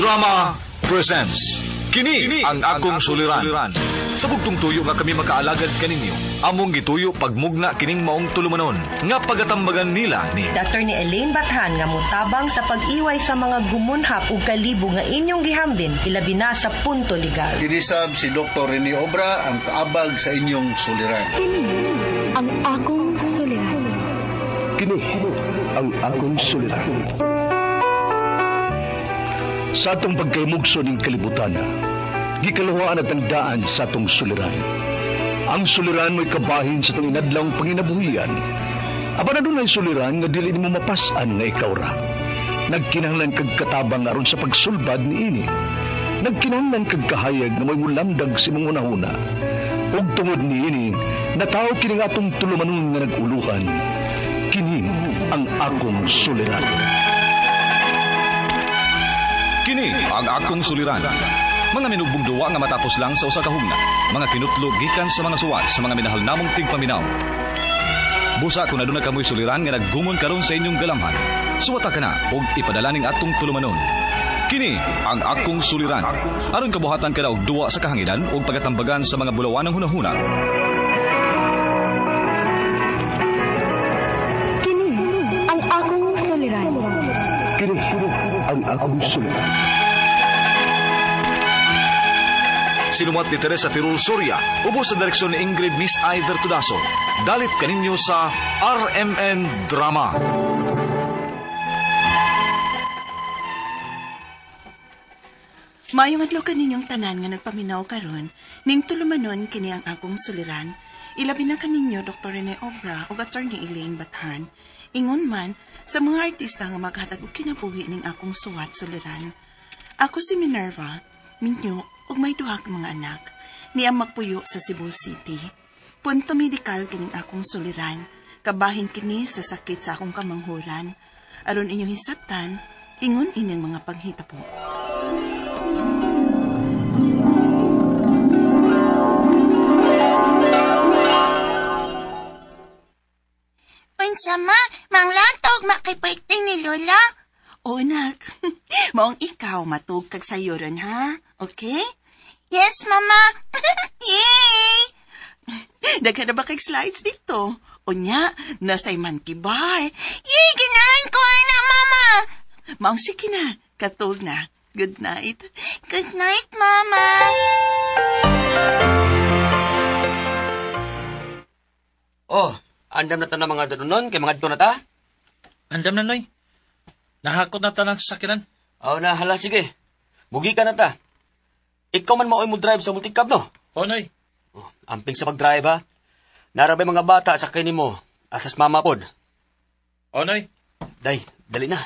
Drama presents Kini ang Akong Suliran. Sa bugtong tuyo nga kami makaalagad kaninyo, among gituyo pagmugna kining maong tulumanon nga pagatambagan nila ni Attorney Elaine Bathan nga motabang sa pag-iway sa mga gumunhap ug kalibo nga inyong gihambin ilabi na sa punto legal. Kinisab si Dr. Rene Obra ang kaabag sa inyong suliran. Kini ang akong suliran. Kini ang akong suliran. Sa atong pagkaymugso ning kalibutan, gikaluhaan at ang daan sa atong suliran. Ang suliran mo'y kabahin sa atong inadlawng panginabuhian. Apan adunay suliran nga dili nimo mapas-an nga ikaw ra. Nagkinahanglan kag katabang aron sa pagsulbad niini. Nagkinahanglan kag kahayag nga mo'y mulamdag sa imong hunahuna. Ug tungod niini, natawo kini nga atong tulumanon nga nag-uluhan. Kini ang akong suliran. Kini ang Akong Suliran. Mga minugbong duwa nga matapos lang sa usa ka hugna. Mga kinutlo gikan sa mga suwat sa mga minahal namong tigpaminaw. Busa kung aduna kamoy suliran nga naggumon karon sa inyong galamhan, suwata ka na og ipadala ning atong tulumanon. Kini ang Akong Suliran. Aron kabuhatan ka na og duwa sa kahanginan ug pagatambagan sa mga bulawanang hunahuna. Kini ang akong suliran. Kini ang akong suliran. Sinumat ni Teresa Tirul Soria, ubos sa direksyon ni Ingrid Miss I. Vertudaso. Dalit kaninyo sa RMN Drama. Maayong adlaw kaninyong tanan nga nagpaminaw karon, ning tulumanon kini ang akong suliran. Ilabi na kaninyo Dr. Rene Obra ug Attorney Elaine Bathan. Ingon man sa mga artista nga maghatag og kinabuhi ning akong suwat suliran. Ako si Minerva, minyo ug may duha ka mga anak. Niya magpuyo sa Cebu City. Punto medikal kining akong suliran. Kabahin kini sa sakit sa akong kamanghuran. Aron inyong hisabtan, ingon inyong mga panghitabo. Unsa ma, manglatog makipwerte ni Lola. Oo, nak. Maong ikaw matug kag sayuron, ha? Okay? Yes, mama. Yay! Daghan na ba kag slides dito? Unya, nasa'y monkey bar. Yay, ganahan ko na, mama. Maong sige na, katulog na. Good night. Good night, mama. Oh, andam na ta na mga dadunon kay mga adto na ta. Andam na, Noy. Nahakot na tanan sa sakinan. Oh, na hala sige. Bugi ka na ta. Ikaw man maoy mo drive sa multicab, no? O, Noy. Oh, amping sa pag-drive ha. Narabay mga bata sa kini mo. Asas mama pod. O, Noy. Day, dali na.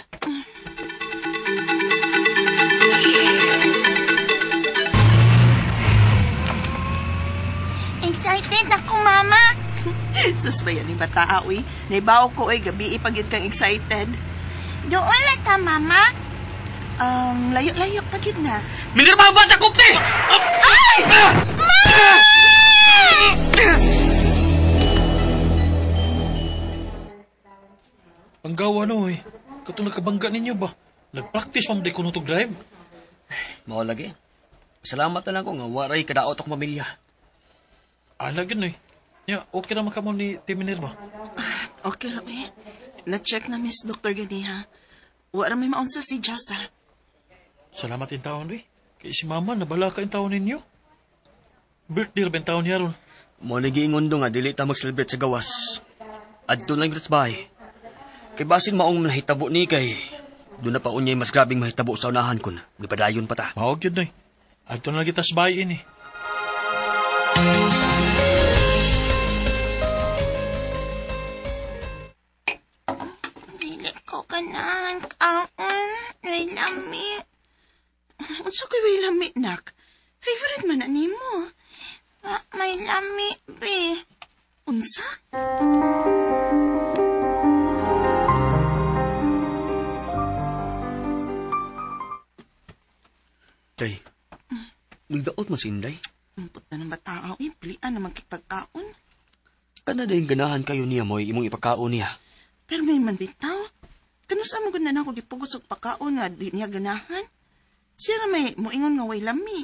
Excited ako, mama. Sus ba yan yung bata, uy? Naibaw ko, uy. Gabi ipagyud kang excited. Doon na ta, mama. Layo-layo pagyud na. Minerva ang bata kupte! Ay! Ma! Ang gawa, Noy. Katong nagkabangga ninyo ba? Nag-practice pa mo di kuno to drive. Mao lagi. Salamat na lang ko nga waray kadaot akong pamilya. Ala, gyud, Noy. Ya, okay naman kamo ni Team Minerva. Okay ra, uy. Na-check na Miss Dr. Ganiha. Wala may maunsa si Jassa. Salamat in taon, Noy. Kay si Mama, nabala ka in taon ninyo. Birthday ra ba in taon niya ron? Mo ni giingon do nga dili ta mag-celebrate sa gawas. Adto lang gyud sa bahay. Kay basin maong nahitabo ni kay doon na pa unyay mas grabing mahitabo sa unahan kun. Gipadayon pa ta. Mao gyud, Noy. Adto na lang kita sa bahay ini. Dili ko ganahan kaon. May lami. Unsa ko'y way lami, nak? Favorite man na nimo. Ma, may lami, be. Unsa? Day. Nagdaot man si Inday. Umpot na ng bata, uy. Pilian na magkipagkaon. Kana dayong ganahan kayo niya mo'y imong ipakaon niya. Pero may man bitaw. Kano sa mo na ako gipugos og pakaon nga di niya ganahan? Siya ra may moingon nga way lami.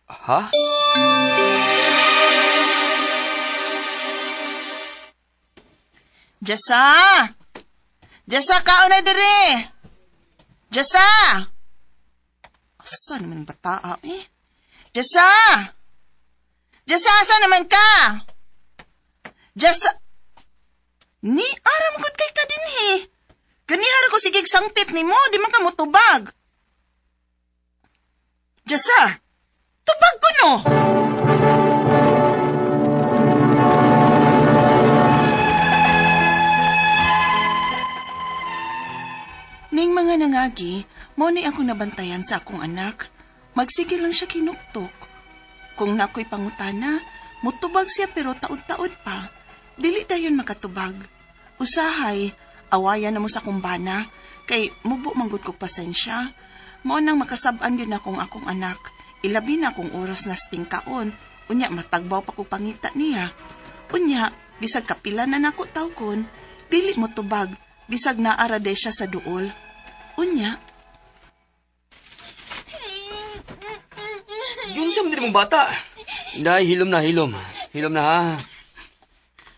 Ha? Jessa! Jessa, kaon na dire! Jessa! Asa naman ang bataa eh? Jessa! Jessa, asa naman ka? Jessa! Ni, aram gud kay ka dinhi. Ganihara ko sigig sangpit nimo, di man ka motubag. Jessa! Tubag ko no! Ning mga nangagi, mo ni ako nabantayan sa akong anak. Magsige lang siya kinuktok. Kung nako'y pangutana, mutubag siya pero taod-taod pa. Dili dayon makatubag. Usahay, awayan na mo sa kumbana, kay mubo manggod kog pasensya. Mao nang makasab-an yun akong akong anak. Ilabi na akong oras na stingkaon. Unya, matagbaw pa kog pangita niya. Unya, bisag kapila na nako tawgon, dili mo tubag, bisag naara day siya sa duol. Unya, Yun siya man mong bata. Inday, hilom na, hilom. Hilom na ha.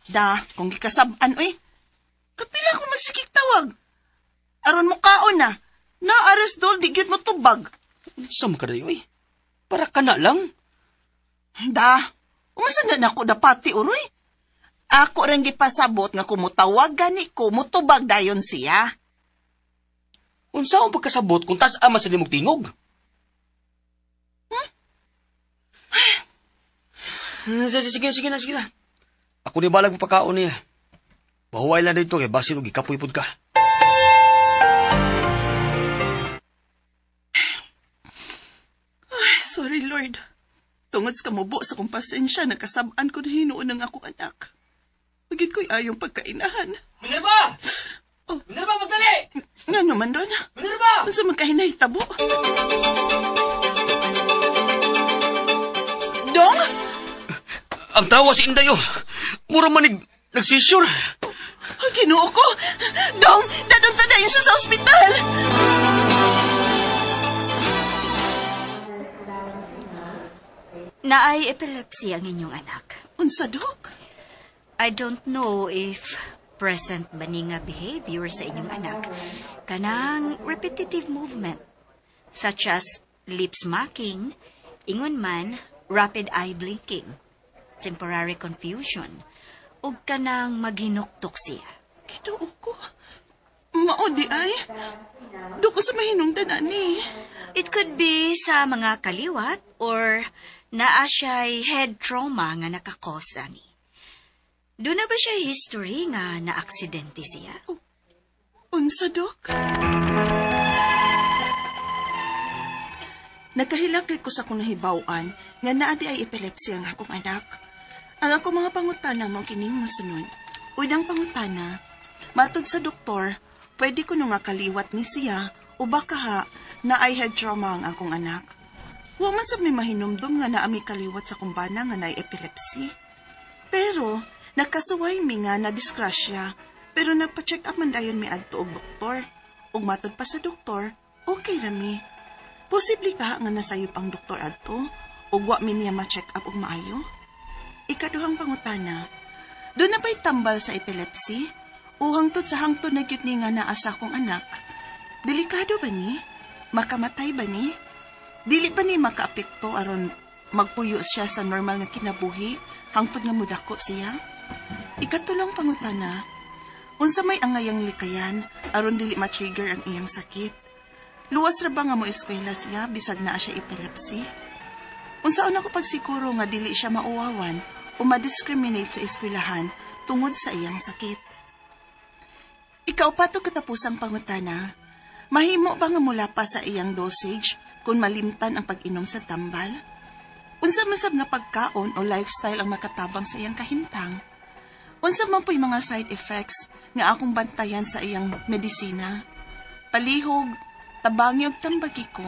Da, kung gikasab-an, oy. Kapila ko magsikik tawag. Aron mo kaon na. Naaras dol, di gyud mo tubag. Unsa man ka dayo, oy? Para ka na lang. Da, umasa na nako dapati, uroy. Ako rin gipasabot nga kumutawag gani ko, mutubag dayon siya. Unsa ang pagkasabot kung tas ama sa limog tingog? Sige, sige na, sige na. Ako ni balag pakaon niya. Bahuway lang dito kay basin og gikapoy pud ka. Ay, sorry Lord. Tungod sa kamubo sa kong pasensya, nakasab-an ko na hinuon ang akong anak. Pagit ko'y ayong pagkainahan. Minerva! Oh. Minerva, magdali! Nga naman ron. Minerva! Unsa man kahinahitabo? Dong? Ang tawa si Inday, oh. Mura manig nag-seizure. Ang Ginoo ko! Dong, dadong tadayon siya sa ospital! Naay epilepsy ang inyong anak. Unsa, Dok? I don't know if present ba ni nga behavior sa inyong anak kanang repetitive movement such as lip smacking, ingon man rapid eye blinking, temporary confusion, ug kanang maghinuktok siya. Ginoo ko. Mao di ay. Doko sa mahinungdan ani. It could be sa mga kaliwat or naa siya'y head trauma nga nakakos ani. Doon na ba siya history nga na-aksidente siya? Unsa, Dok? Nagkahilakay ko sa akong nahibaw-an nga naa di ay epilepsy ang akong anak. Ang akong mga pangutana mao kining mosunod. Unang pangutana, matod sa doktor, pwede ko nga kaliwat ni siya o baka ha na ay head trauma ang akong anak. Wa man sab may mahinumdum nga naa mi kaliwat sa kumbana nga naay epilepsy. Pero nakasuway mi nga na disgrasya, pero nagpa-check up man dayon mi adto og doktor. Ug matod pa sa doktor, okay ra mi. Posible ka nga nasayop ang doktor adto ug wa mi niya ma-check up og maayo? Ikaduhang pangutana, doon na ba'y tambal sa epilepsy? O hangtod sa hangtod na gyud ni nga naa sa akong anak? Delikado ba ni? Makamatay ba ni? Dili ba ni makaapekto aron magpuyo siya sa normal nga kinabuhi hangtod nga mudako siya? Ikatulong pangutana, unsa may angayang likayan aron dili ma-trigger ang iyang sakit? Luwas ra ba nga mo eskwela siya bisag naa siya epilepsy? Unsaon ako pagsiguro nga dili siya mauwawan o ma-discriminate sa eskwelahan tungod sa iyang sakit? Ikaw pa to katapusang pangutana, mahimo ba nga mula pa sa iyang dosage kung malimtan ang pag-inom sa tambal? Unsa man sab nga pagkaon o lifestyle ang makatabang sa iyang kahimtang? Unsa man po'y mga side effects nga akong bantayan sa iyang medisina? Palihog, tabangi og tambagi ko,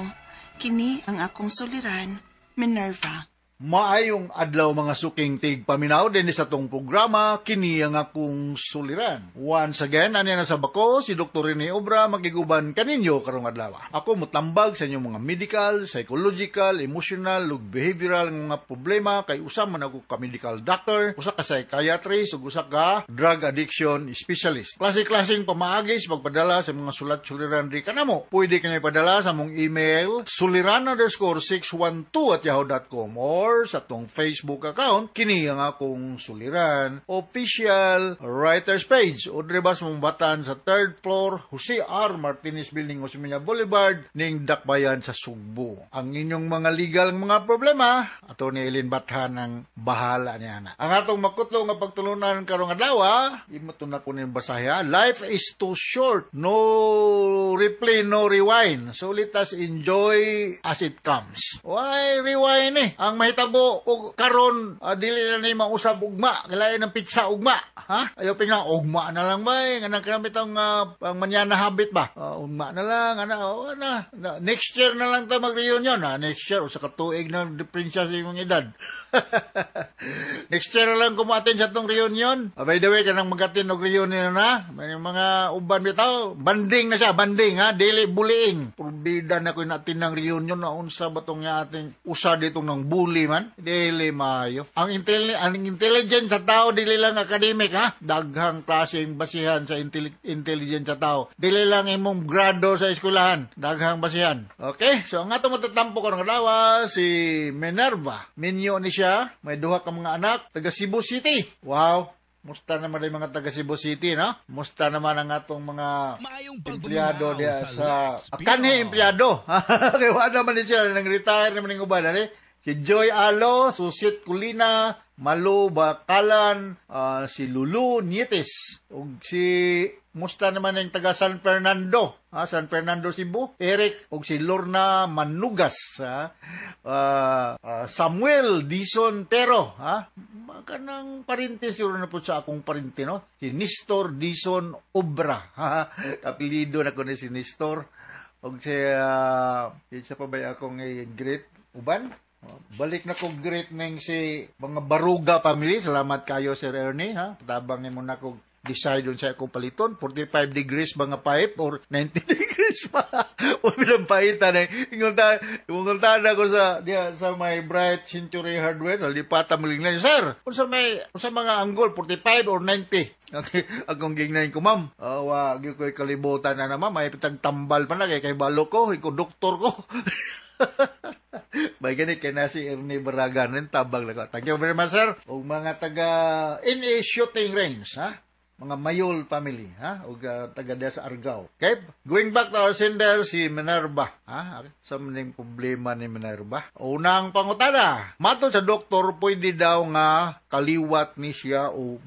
kini ang akong suliran, Minerva. Maayong adlaw, mga suking tigpaminaw dinhi sa atong programa "Kini ang Akong Suliran". Once again, ani na sa bako si Dr. Rene Obra, makiguban kaninyo karong adlaw. Ako motambag sa inyong mga medical, psychological, emotional ug behavioral nga mga problema kay usa man ako ka medical doctor, usa ka psychiatrist ug usa ka drug addiction specialist. Klase-klaseng pamaagi sa pagpadala sa mga sulat suliran di kanamo. Pwede kanyo ipadala sa among email suliran_612@yahoo.com or sa atong Facebook account, "Kini ang Akong Suliran Official Writers Page", o diri sa mong batan sa third floor, Jose R. Martinez Building, Osmeña Boulevard, ning Dakbayan sa Sugbo. Ang inyong mga legal mga problema, ato ni Eileen Bathan ang bahala niya na. Ang atong makutlo nga pagtulunan karong adlaw, imo to na ko ning basahi. Life is too short. No replay, no rewind. So let us enjoy as it comes. Why rewind eh? Ang mahitabo og karon, dili na ni mausab ugma. Kailangan ng pizza ugma. Ha? Ayaw pinang ugma na lang ba eh. Nga nang itong ang mañana habit ba? Ugma na lang. Ana, oh, ana. Next year na lang ta mag-reunion. Ha? Next year, usa ka tuig na diferensya sa imong edad. Next year na lang kumatin sa atong reunion. By the way, kanang magatin og reunion na, may mga uban bitaw, bonding na siya, bonding ha, dili bullying. Purbida na ko natin ng reunion na unsa ba tong ating usa ditong ng bully man, dili maayo. Ang intelligence sa tao dili lang academic ha, daghang klaseng basihan sa intelligence sa tao. Dili lang imong grado sa eskwelahan, daghang basihan. Okay, so ang atong matatampo karong adlaw si Minerva. Minyo ni siya, may duha ka mga anak, taga Cebu City. Wow, musta naman ang mga taga Cebu City, no? Musta naman ang atong mga empleyado diya sa kanhi empleyado. Kay wala naman ni siya nang retire naman ning uban ani. Si Joy Alo, Susit Kulina, Malu Bakalan, si Lulu Nietes, ug si musta naman ang taga San Fernando, ha, San Fernando Cebu, Eric ug si Lorna Manugas, ha, Samuel Dison Pero, ha, kanang parente siguro na po sa akong parente, no? Si Nestor Dison Obra, ha, apelyido na ko ni si Nestor. Ug si kinsa pa ba akong greet uban? Balik na ko greet ning si mga Baruga family. Salamat kayo, Sir Ernie, ha. Tabang nimo na ko decide sa akong paliton, 45 degrees ba nga pipe or 90 degrees pa o bilang paitan eh. Ingon ta na ko sa diya sa may Bright Century Hardware, lipata mo lang, "Sir, unsa mga angle, 45 or 90?" Okay, akong gingnan ko, "Ma'am, wa gyud ko'y kalibutan na naman, may pitag tambal pa na kay balo ko, iko doktor ko." Bay gani kay na si Ernie Baragan nin tabang lang ko. Thank you very much, sir. Ug mga taga NA Shooting Range, ha? Mga Mayol family, ha? Ug taga diya sa Argao. Okay, going back to our sender, si Minerva, ha? Sa maning problema ni Minerva. Unang pangutana, matod sa doktor, pwede daw nga kaliwat ni siya o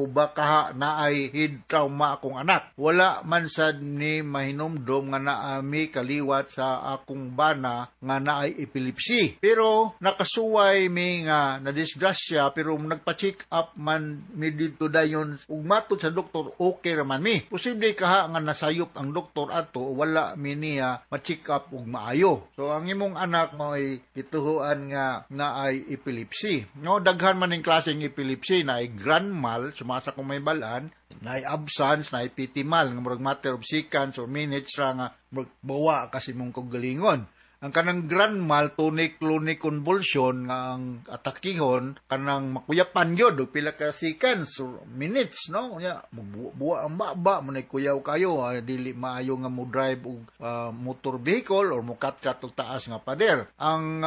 baka naay head trauma akong anak. Wala man sad ni mahinumdom nga naami kaliwat sa akong bana nga naay epilepsy. Pero nakasuway mi nga nadisgrasya, pero nagpa-check up man mi dito dayon ug matod sa doktor okay ra man mi. Posible kaha nga nasayop ang doktor ato, wala mi niya ma-check up ug maayo. So ang imong anak mo'y gituhuan nga naay epilepsy. No, daghan man ning klaseng epilepsy, naay grand mal, sumasa kung may balaan, naay absence, naay petit mal, nga murag matter of seconds or minutes ra nga murag bawa kasi mong kagalingon. Ang kanang grand mal, tonic clonic convulsion nga ang atakihon kanang makuyapan gyud og pila ka seconds or minutes, no? Unya buwa ang baba mo, kuyaw kayo, dili maayo nga mo drive og motor vehicle or mo kat-kat og taas nga pader. Ang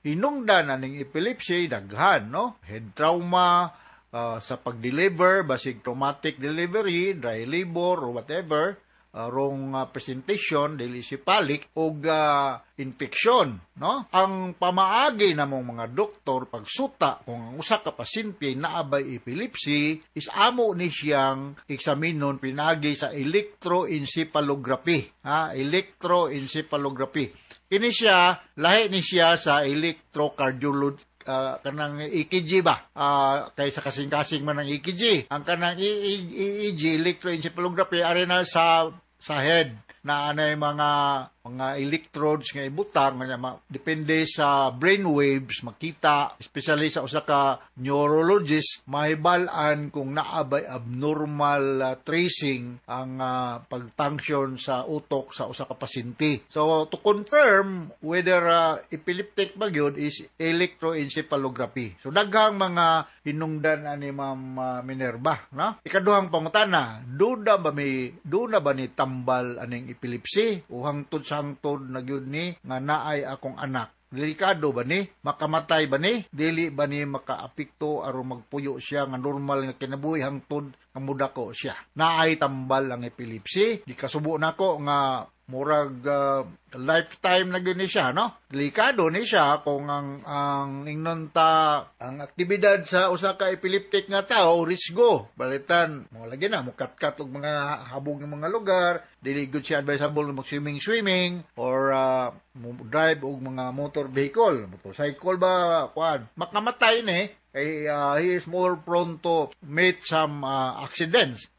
hinungdan aning epilepsy daghan, no? Head trauma, sa pag-deliver, basig traumatic delivery, dry labor or whatever, wrong presentation, dili cephalic, og infection, no? Ang pamaagi namong mga doktor pagsuta kung ang usa ka pasyente naa bay epilepsy is amo ni siyang eksaminon pinagi sa electroencephalography, ha? Electroencephalography. Kini siya lahi ni siya sa electrocardiology, kanang EKG ba, kay sa kasing-kasing man ang EKG. Ang kanang EEG, electroencephalography, ari na sa head na anay mga Mga electrodes nga ibutang nga depende sa brain waves makita, especially sa usa ka neurologist, mahibal-an kung naa bay abnormal tracing ang pag-function sa utok sa usa ka pasyente. So to confirm whether epileptic ba gyud is electroencephalography. So daghang mga hinungdan ani, Ma'am Minerva, no? Ikaduhang pangutana, duna ba ni tambal aning epilepsy o hangtod sa hangtod na gyud ni nga naay akong anak? Delikado ba ni? Makamatay ba ni? Dili ba ni makaapekto aron magpuyo siya nga normal nga kinabuhi hangtod nga mudako siya? Naay tambal ang epilepsy? Di kasubo nako nga murag lifetime na gyud ni siya, no? Delikado ni siya kung ang ingnon ta ang aktibidad sa usa ka epileptic nga tawo risgo. Balitan, mo lagi na mukatkat og mga habog ng mga lugar, dili gud siya advisable mag swimming swimming or mo drive og mga motor vehicle, motorcycle ba, kuan. Makamatay ni kay he is more prone to meet some accidents.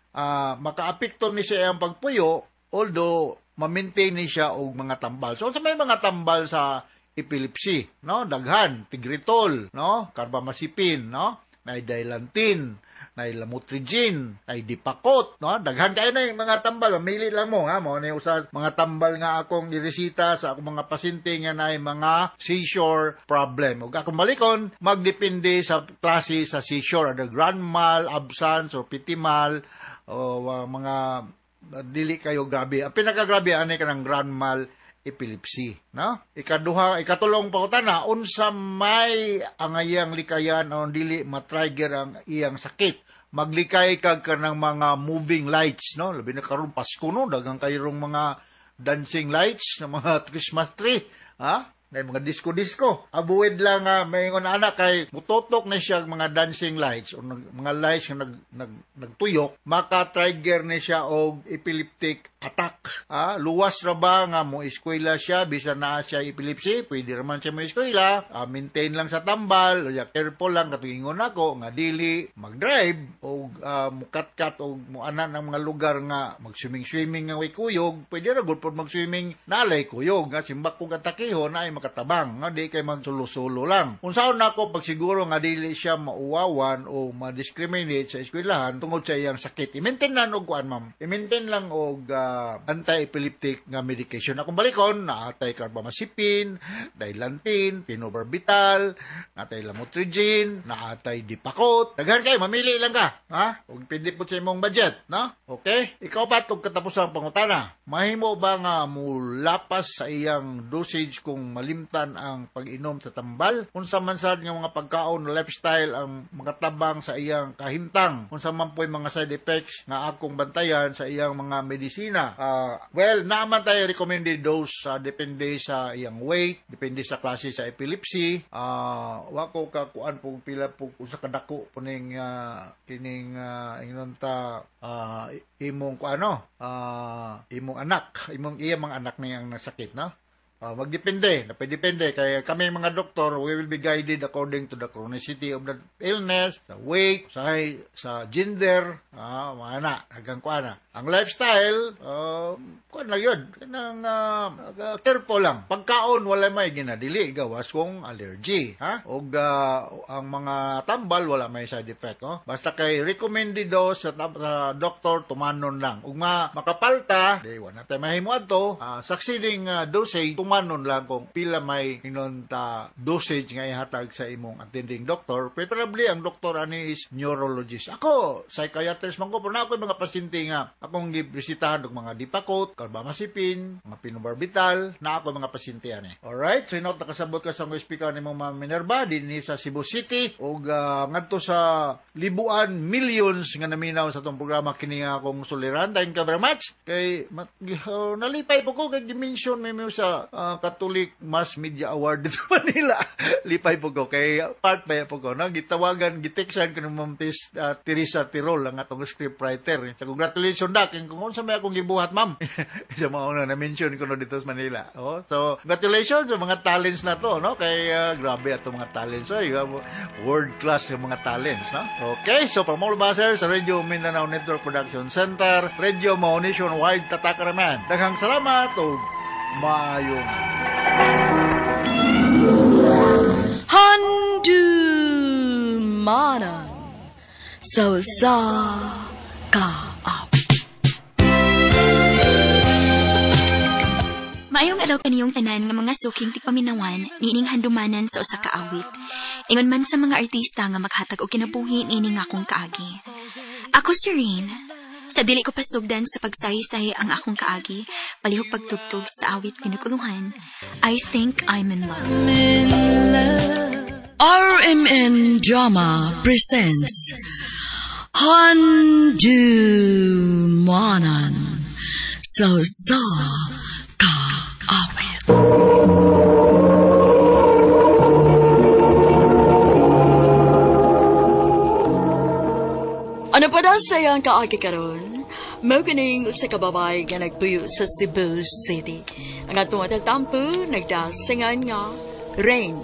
Makaapekto ni siya ang pagpuyo, although ma-maintain ni siya og mga tambal. So sa may mga tambal sa epilepsy, no? Daghan, Tegretol, no? Carbamazepine, no? Nay Dilantin, nay Lamotrigine, nay Depakote, no? Daghan kayo na yung mga tambal, mamili lang mo, ha? Mo ni usa mga tambal nga akong iresita sa akong mga pasyente nga naay mga seizure problem. Ug akong balikon, magdepende sa klase sa seizure, either grand mal, absence or petit mal o mga dili kayo grabe. Ang pinakagrabe ani kanang grand mal epilepsy, no? Ikaduha, ikatulong pangutana, unsa may ang iyang likayan o dili ma-trigger ang iyang sakit? Maglikay kag kanang mga moving lights, no? Labi na karon Pasko, no, daghang kayong mga dancing lights na mga Christmas tree, ha? Na mga disco-disco. Avoid lang nga maingon anak kay mututok na siya mga dancing lights o mga lights nga nagtuyok, maka-trigger ni siya og epileptic attack. Ah, luwas ra ba nga mo eskwela siya bisan naa siya epilepsy? Pwede ra man siya mo eskwela. Ah, maintain lang sa tambal, unya careful lang katuingon nako nga dili mag-drive o mukatkat o muana ng mga lugar nga mag-swimming-swimming nga way kuyog. Pwede ra gud pod mag-swimming nalay kuyog nga simbak kog atakihon na ay makatabang nga di kay magsulo-sulo lang. Unsaon nako pagsiguro nga dili siya mauwawan o ma-discriminate sa eskwelahan tungod sa iyang sakit? I-maintain lang og kuan, ma'am. I-maintain lang og anti-epileptic nga medication. Akong balikon, naatay carbamazepine, Dilantin, phenobarbital, naatay Lamotrigine, naatay Depakote. Daghan kay mamili lang ka, ha? Ug pindi po sa imong budget, no? Okay? Ikaw-apat og katapusang pangutana. Mahimo ba nga mulapas sa iyang dosage kung malimtan ang pag-inom sa tambal? Unsa man sad nga mga pagkaon o lifestyle ang makatabang sa iyang kahimtang? Unsa man po'y mga side effects nga akong bantayan sa iyang mga medisina? Well, naa man tayo recommended dose, depende sa iyang weight, depende sa klase sa epilepsy. Wa ko ka kuan po pila po usa ka dako po ning kining ingnon ta imong kuano, imong anak, imong iya mga anak niyang nasakit, no? Magdepende, napidepende kay kami mga doktor, we will be guided according to the chronicity of the illness, sa weight, sa gender, mga na, hanggang kuan na. Ang lifestyle, kuan lang yun, kanang careful lang. Pagkaon wala may ginadili gawas kung allergy, ha? Og ang mga tambal wala may side effect, no? Basta kay recommended dose sa doctor, tumanon lang. Ug makapalta, di wala tay mahimo adto, succeeding dosage tumanon lang kung pila may inon ta dosage nga ihatag sa imong attending doctor. Preferably ang doktor ani is neurologist. Ako, psychiatrist man ko, pero na ako mga pasyente nga akong gibisitahan og mga Depakote, carbamazepine, mga phenobarbital, na ako mga pasyente ani. Alright, so hinaut nakasabot ka sa mga speaker nimo, Ma'am Minerva, dinhi sa Cebu City ug ngadto sa libuan, millions nga naminaw sa atong programa kini nga akong suliran. Thank you very much. Kay nalipay po ko kay gi-mention mi sa Catholic Mass Media Award dito Manila. Lipay po ko kay part ba po ko, no? Gitawagan, giteksan ko ni Ma'am Teresa Tirol ang atong script writer. So congratulations dak kung unsa may akong gibuhat, ma'am. Sa mga una na mention ko no dito sa Manila. Oh, so congratulations sa mga talents na to, no? Kay grabe ato mga talents oy, world class yung mga talents, no? Okay, so Pamolo Baser sa Radio Mindanao Network Production Center, Radio Mao Nationwide Tatakaraman. Daghang salamat ug Maayong Handumanan sa usa ka awit. Maayong adlaw kaniyong tanan nga mga suking tigpaminawan niining handumanan sa usa ka awit. Ingon man sa mga artista nga maghatag og kinabuhi niining akong kaagi. Ako si Rain. Sa dili ko pasugdan sa pagsaysay ang akong kaagi, palihog pagtugtog sa awit kinukuluhan, I Think I'm in Love. RMN Drama presents Handumanan sa usa ka awit. Ano pa daw sa iyang kaagi karon? Mao kining usa ka babae nga nagpuyo sa Cebu City. Ang atong tatampo nagdasingan nga Rain.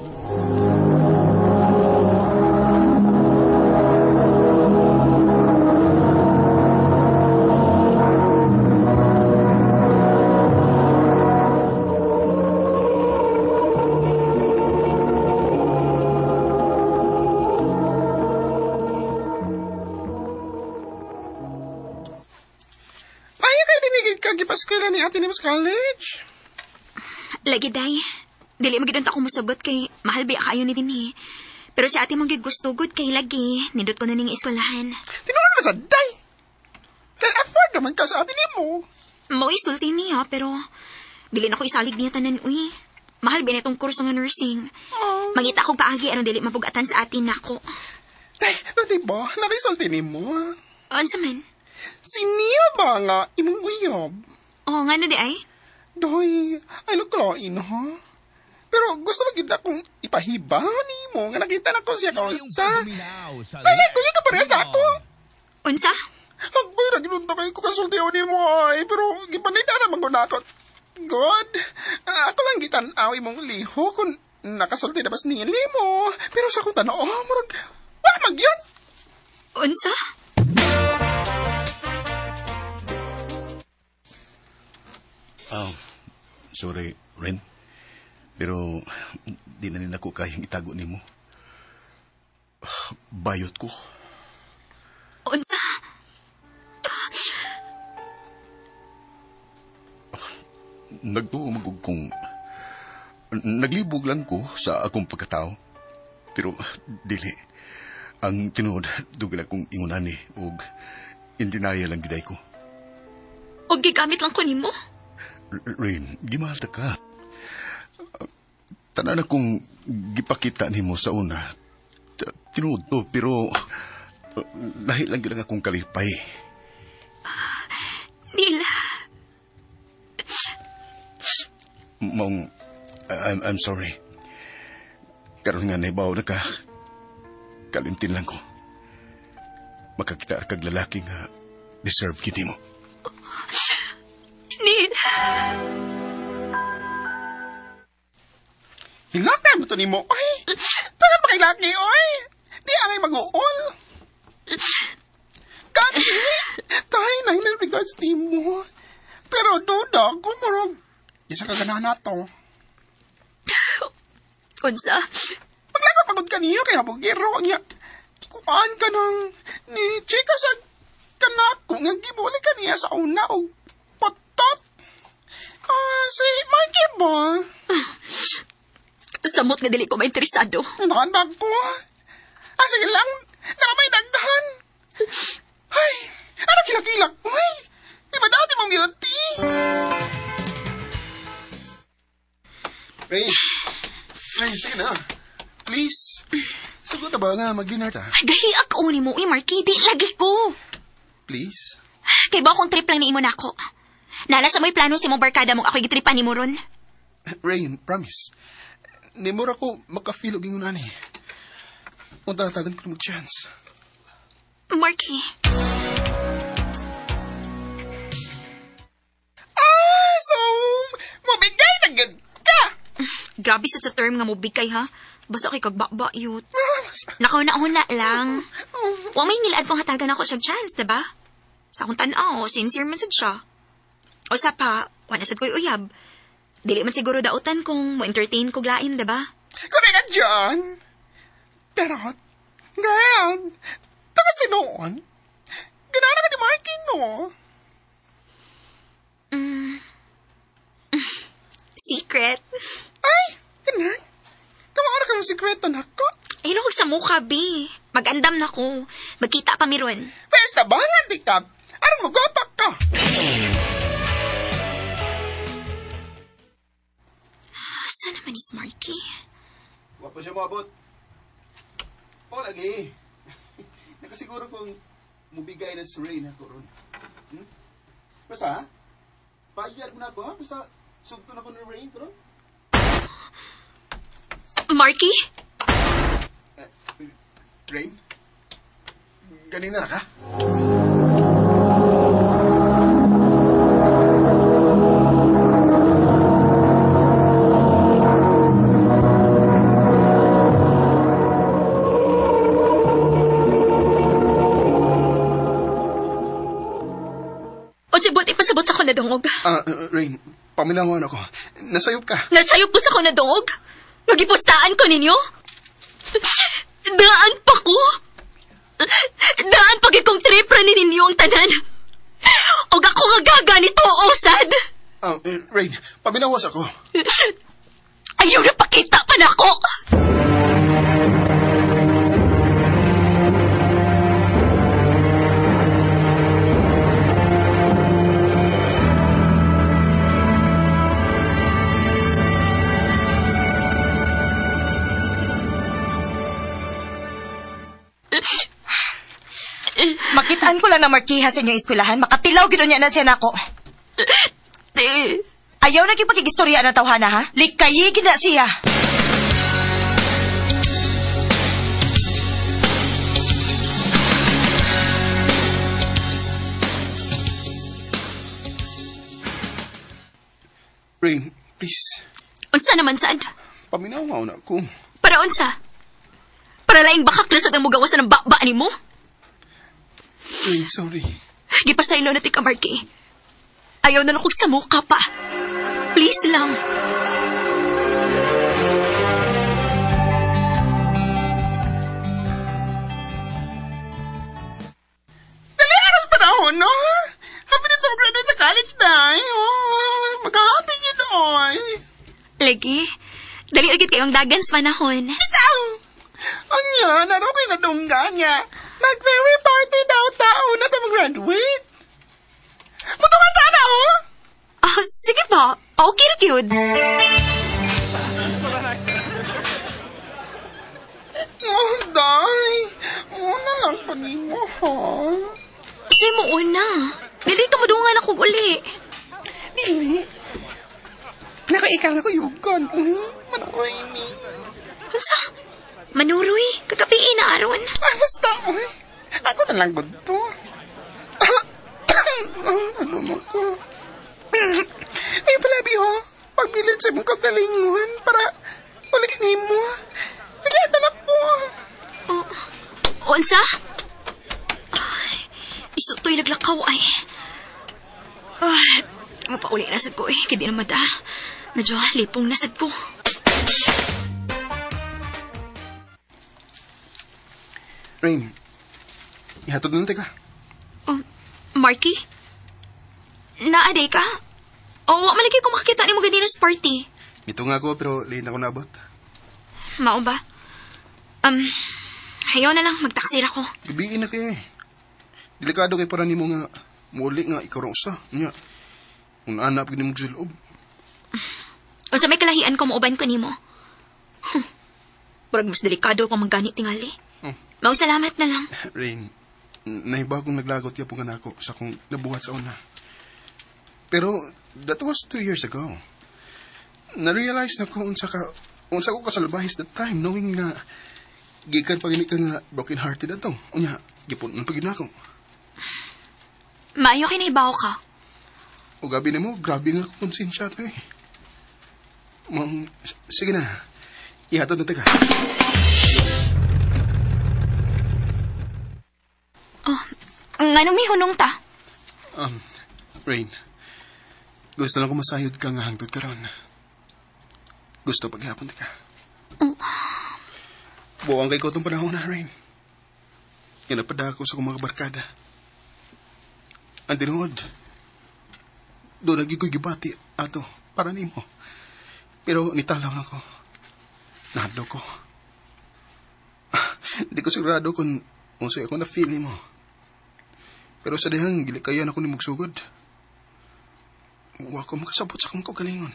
College? Lagi, day. Dili magidunta ako mosagot kay mahal ba kayo ni dinhi. Pero si ate mong gusto gud kay lagi. Nindot ko na ning eskwelahan. Tinuod ba sa day? Can afford naman ka sa ate nimo. Mao isulti niya pero dili na ko isalig niya tanan uy. Mahal ba nitong kurso nga nursing. Oh. Mangita akong paagi aron dili mapugatan sa atin nako. Day, to di ba? Nakisulti nimo. Unsa man? Si Neil ba nga imong uyab? Oo, nga no di ay? Doy, ay luklain ha? Pero gusto mo gid akong ipahiba nimo nga nakita na ko siya kausa. Ay, kuya ka parehas na ako. Unsa? Agoy, ra ginunta kayo ko konsultiyo nimo ay, pero gipanita naman ko na ako. God, ako lang gitan-aw imong liho kung nakasulti na bas nili mo. Pero sa akong tanaw, murag, wa magyun. Unsa? Oh, sorry, Ren. Pero di na nila ko kayang itago nimo. Bayot ko. Unsa? Nagtuo magug kong naglibog lang ko sa akong pagkatao. Pero dili. Ang tinuod dugay akong ingunani og in denial lang giday ko. Og gigamit lang ko nimo? Rain, gimahal ta ka. Tanan akong gipakita nimo sa una. Tinuod to, pero lahi lang gyud ang akong kalipay. Neil. Mong, I'm sorry. Karon nga naibaw na ka. Kalimtin lang ko. Makakita kag lalaki nga deserve kini mo. Neil. Hilakay mo to ni mo, oy. Bakit pa kay laki, oy? Di angay mag-uol. Kani, tayo na hilang regards ni mo. Pero duda, kumurog. Isa ka ganahan na to. Unsa? Paglakot pagod ka niyo, kaya bugiro niya. Kuhaan ka ng ni Chica sa kanako nga gibuli ka niya sa una og potot. Si Marky ba? Samot nga dili ko mainteresado. Nakan ba ko? Sige lang. Nakamay daghan. Ay, ano kilakilak? Uy, di ba dati mong beauty? Ray, Ray, sige na. Please. Sagot na ba nga mag-dinner ta? Gahi ako ni mo, Marky. Di lagi ko. Please? Kay ba akong trip lang ni imo nako? Nala sa mo'y plano si mong barkada mong ako'y gitripan ni mo ron. Rain, promise. Nimura ko makafeel og ingon ani. Unta tagan ko mag-chance. Marky. Ah, so mabigay na gyud ka. Grabe sa term nga mobigay ha. Basta kay kagbaba yut. Nakauna-una lang. Wa may ngilaad kong hatagan ako siya chance, diba? Sa akong tan-aw, sincere man sad siya. O sa pa, wala sad ko'y uyab. Dili man siguro dautan kung mo-entertain ko lain, diba? Kami ka dyan! Pero, girl, takas noon. Ganana ka ni Marky, no? Secret. Ay, ganun. Kamaura ka mong sekreto na ko. Ay, naku, sa mukha, B. Mag-andam na ko. Magkita pa miron. Pwesta ba nga, di ka? Aron mo, gapak ka. Saan naman is Marky? Wa pa siya maabot. O, lagi. Nakasiguro kong mubigay na si Rain ako ron. Basta, ha? Bayad mo na ako, ha? Basta, sugto na ko ni Rain, ron. Marky? Rain? Ganina ra ka? Unsay buot ipasabot sa ko nadungog? Rain, paminawan ako. Nasayop ka. Nasayop ko sa ko nadungog? Magipustaan ko ninyo? Daan pa ko. Daan pa kong trip ra ni ninyo ang tanan. Og ako nga gaganito, osad. Rain, paminawas ako. Ayaw na pakita pa na ako. Makitaan ko lang na markiha sa inyong eskwelahan. Makatilaw gid niya na siya nako. Te. Ayaw na kipakigistorya na tawhana, ha? Likayi gid na siya. Rain, please. Unsa naman sad? Paminaw na ako. Para unsa? Para laing bakak na sad ang mugawas na ng bakba nimo? Rain, sorry. Gipasaylo na ti ka, Marky. Ayaw na lang kong samuka pa. Please lang. Dali, aras panahon, no? Happy na ito mag-graduate sa college, day. Oh, mag-happy yun, oy. Lagi, dali agad kayong dagan sa panahon. Bitaw! Anya, naro kayo nadunggan niya. Mag-very party daw tao na ito mag-graduate. Mutungan ta na, oh! Ah, sige ba? Okay ra gyud. Oh, day. Una lang pa nimo, ha? Kasi mo una. Dili ka madungan akong uli. Dili. Nakaikal na ko yugon. Manuroy ni. Unsa? Manuroy? Kagabi na aron. Ay, basta, oy. Ako na lang gud to. Ano mo ko? Ay, palabi, ho. Pagbilin sa imong kagalingon para ulit nimo. Sige, tanak ko. Oh, unsa? Ay, isutoy naglakaw ay. Ay, mapauli na sad ko eh. Kaya di na mada. Medyo lipong na sad ko. Rain, ihatod na ka. Oh, Marky? Naaday ka? Oh, wa malagi ko makakita ni mo ganina sa party. Nito nga ako, pero late na ako naabot. Mao ba? Ayaw na lang, magtaksir ako. Gabiin na kayo eh. Delikado kay para nimo nga muli nga ikaw rong usa. Nya, unanap gini mo silob. Unsa may kalahian ko mauban ko nimo. Murag mas delikado pa manggani tingali. Oh. Mao salamat na lang. Rain, naiba akong naglagot yapon ka nako sa akong nabuhat sa una. Pero that was 2 years ago. Na-realize na ko unsa ko kasalbahis that time knowing nga gikan pa gini ka nga broken hearted ato. Unya, gipun-on pa gid nako. Maayo kay nahibaw ka. O gabi nimo, grabe nga konsensya to eh. Mang, sige na. Ihatod na ta ka. Oh, nganong may hunong ta? Rain, gusto lang ko masayod ka nga hangtod karon. Gusto paghapon ka. Buang kay ko itong panahon na, Rain. Kinapada ako sa kong mga barkada. Ang tinuod, doon naging ko'y gibati ato para nimo. Pero nitalaw na ko. Nahadlo ko. Di ko sigurado kung unsay ako na-feel nimo. Pero sa dihang gilikayan ako ni mugsugod. Wa ko makasabot sa akong kaugalingon.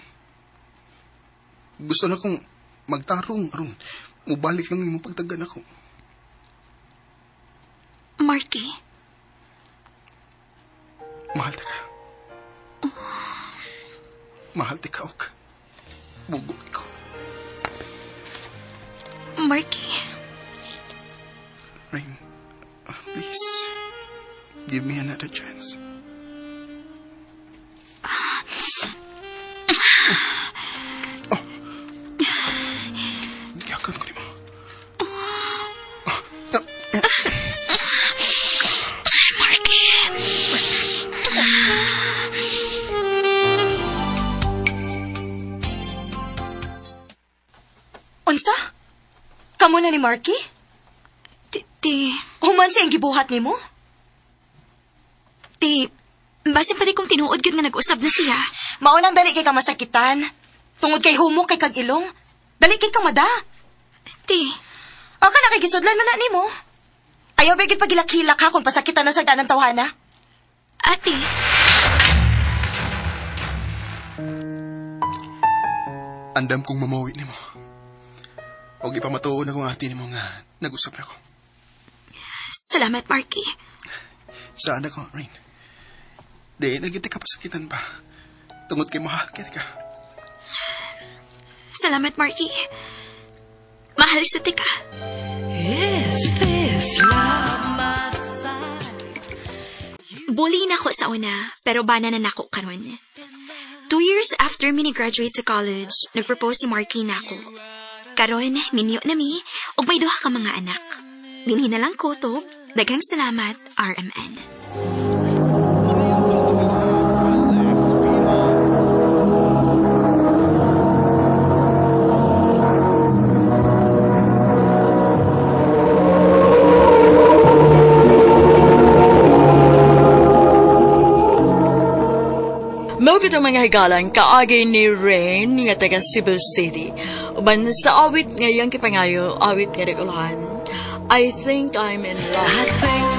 Gusto na kong magtarong aron mubalik lang imong pagtagan ako. Marky. Mahal ta ka. Mahal ti ka og bugok ko. Marky. Rain, please give me another chance. Oh. Giyakan ko nimo. Marky. Unsa? Kamo na ni Marky? Ti... Human siyang gibuhat nimo? Ti, basin pa di kong tinuod gyud nga nag-usab na siya. Mao lang dali kay ka masakitan. Tungod kay humok kay kag ilong. Dali kay ka mada. Ti. Aka na kay gisudlan man na nimo. Ayaw ba gyud pagilak-hilak ha kung pasakitan na sa ganang tawhana? Ate. Andam kong mamawi nimo. Og ipamatuon akong ate nimo nga nag-usap na ko. Salamat, Marky. Saan ako, Rain? Di, nagiti ka pasakitan pa. Tungod kay mahal kita ka. Salamat, Marky. Mahal sa tika. Is this love? Bully na ko sa una, pero bana na nako karon. 2 years after mi ni-graduate sa college, nagpropose si Marky nako. Karon, minyo na mi, ug may duha ka mga anak. Dinhi na lang ko to. Daghang salamat, RMN. Mao gid ang mga higalan kaagi ni Rain nga taga Cebu City. Uban sa awit nga iyang gipangayo, awit nga dagulahan. I think I'm in love. I think